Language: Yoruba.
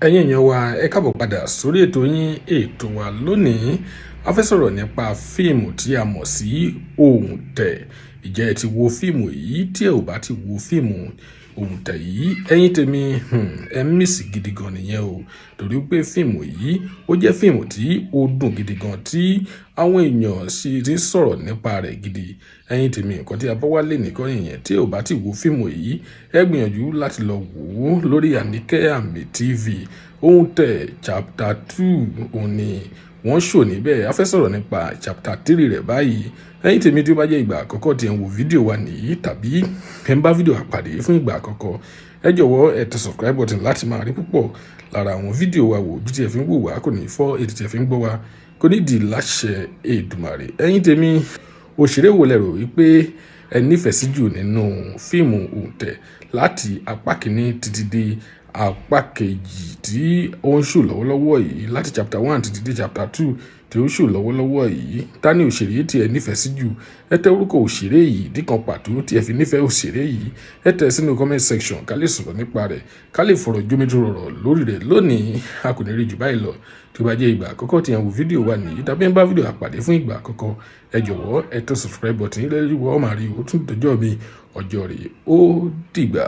Ẹ̀yin èèyàn wa, ẹ káàbọ̀ padà sórí ètò yín, ètò wa. Lónìí, a fẹ́ sọ̀rọ̀ nípa fíìmù tí a mọ̀ sí Òǹtẹ̀. Ìjẹ́ ẹ ti wo fíìmù yìí? Tí ẹ ò bá ti wo fíìmù Òǹtẹ̀ yìí, ẹ̀yin tèmi, ẹ miss gidi gan nìyẹn o, torí pé fíìmù yìí, ó jẹ́ fíìmù tí ó dùn gidi gan, tí àwọn èèyàn sì ti ń sọ̀rọ̀ nípa rẹ̀ gidi. Ẹ̀yin tèmi, nǹkan tí a bá wá lè nìkan nìyẹn. Tí ẹ ò bá ti wo fíìmù yìí, ẹ gbìyànjú láti lọ wò ó lórí Àníkẹ́ Àmì TV. Òǹtẹ̀ chapter 2 òun ni wọ́n show níbẹ̀. A fẹ́ sọ̀rọ̀ nípa chapter 3 rẹ̀ báyìí. Ẹ̀yin tèmi, tí ó bá jẹ́ ìgbà àkọ́kọ́ tí ẹ ń wo fídíò wa nìyí, tàbí ẹ ń bá fídíò wa pàdé fún ìgbà àkọ́kọ́, ẹ jọ̀wọ́, ẹ tẹ subscribe button láti máa rí púpọ̀ lára àwọn fídíò wa wò. Ojú tí ẹ fi ń wò wá kò ní fọ́, etí tí ẹ fi ń gbọ́ wa kò ní di láṣẹ Èdùmàrè. Ẹ̀yin tèmi, òṣèré wo lẹ rò wípé ẹ nífẹ̀ẹ́ sí jù nínú fíìmù Òǹtẹ̀ láti apá kìíní títí dé apá kejì tí ó ń show lọ́wọ́lọ́wọ́ yìí, láti chapter 1 títí dé chapter 2 tí ó ń show lọ́wọ́lọ́wọ́ yìí? Ta ni òṣèré tí ẹ nífẹ̀ẹ́ sí jù? Ẹ tẹ orúkọ òṣèré yìí, ìdí kan pàtó tí ẹ fi nífẹ̀ẹ́ òṣèré yìí, ẹ tẹ sínú comment section, ká lè sọ̀rọ̀ nípa rẹ̀, ká lè fọ̀rọ̀ jómitoro ọ̀rọ̀ lórí rẹ̀. Lónìí, a kò ní rí jù báyìí lọ. Tí ó bá jẹ́ ìgbà àkọ́kọ́ tí ẹ ń wo fídíò wa nìyí, tàbí ń bá fídíò wa pàdé fún ìgbà àkọ́kọ́, ẹ jọ̀wọ́, ẹ tẹ subscribe button. Ilé ìwọ máa rí o tún dọjọ́ mi, ọjọ́ rẹ̀ ó dìgbà.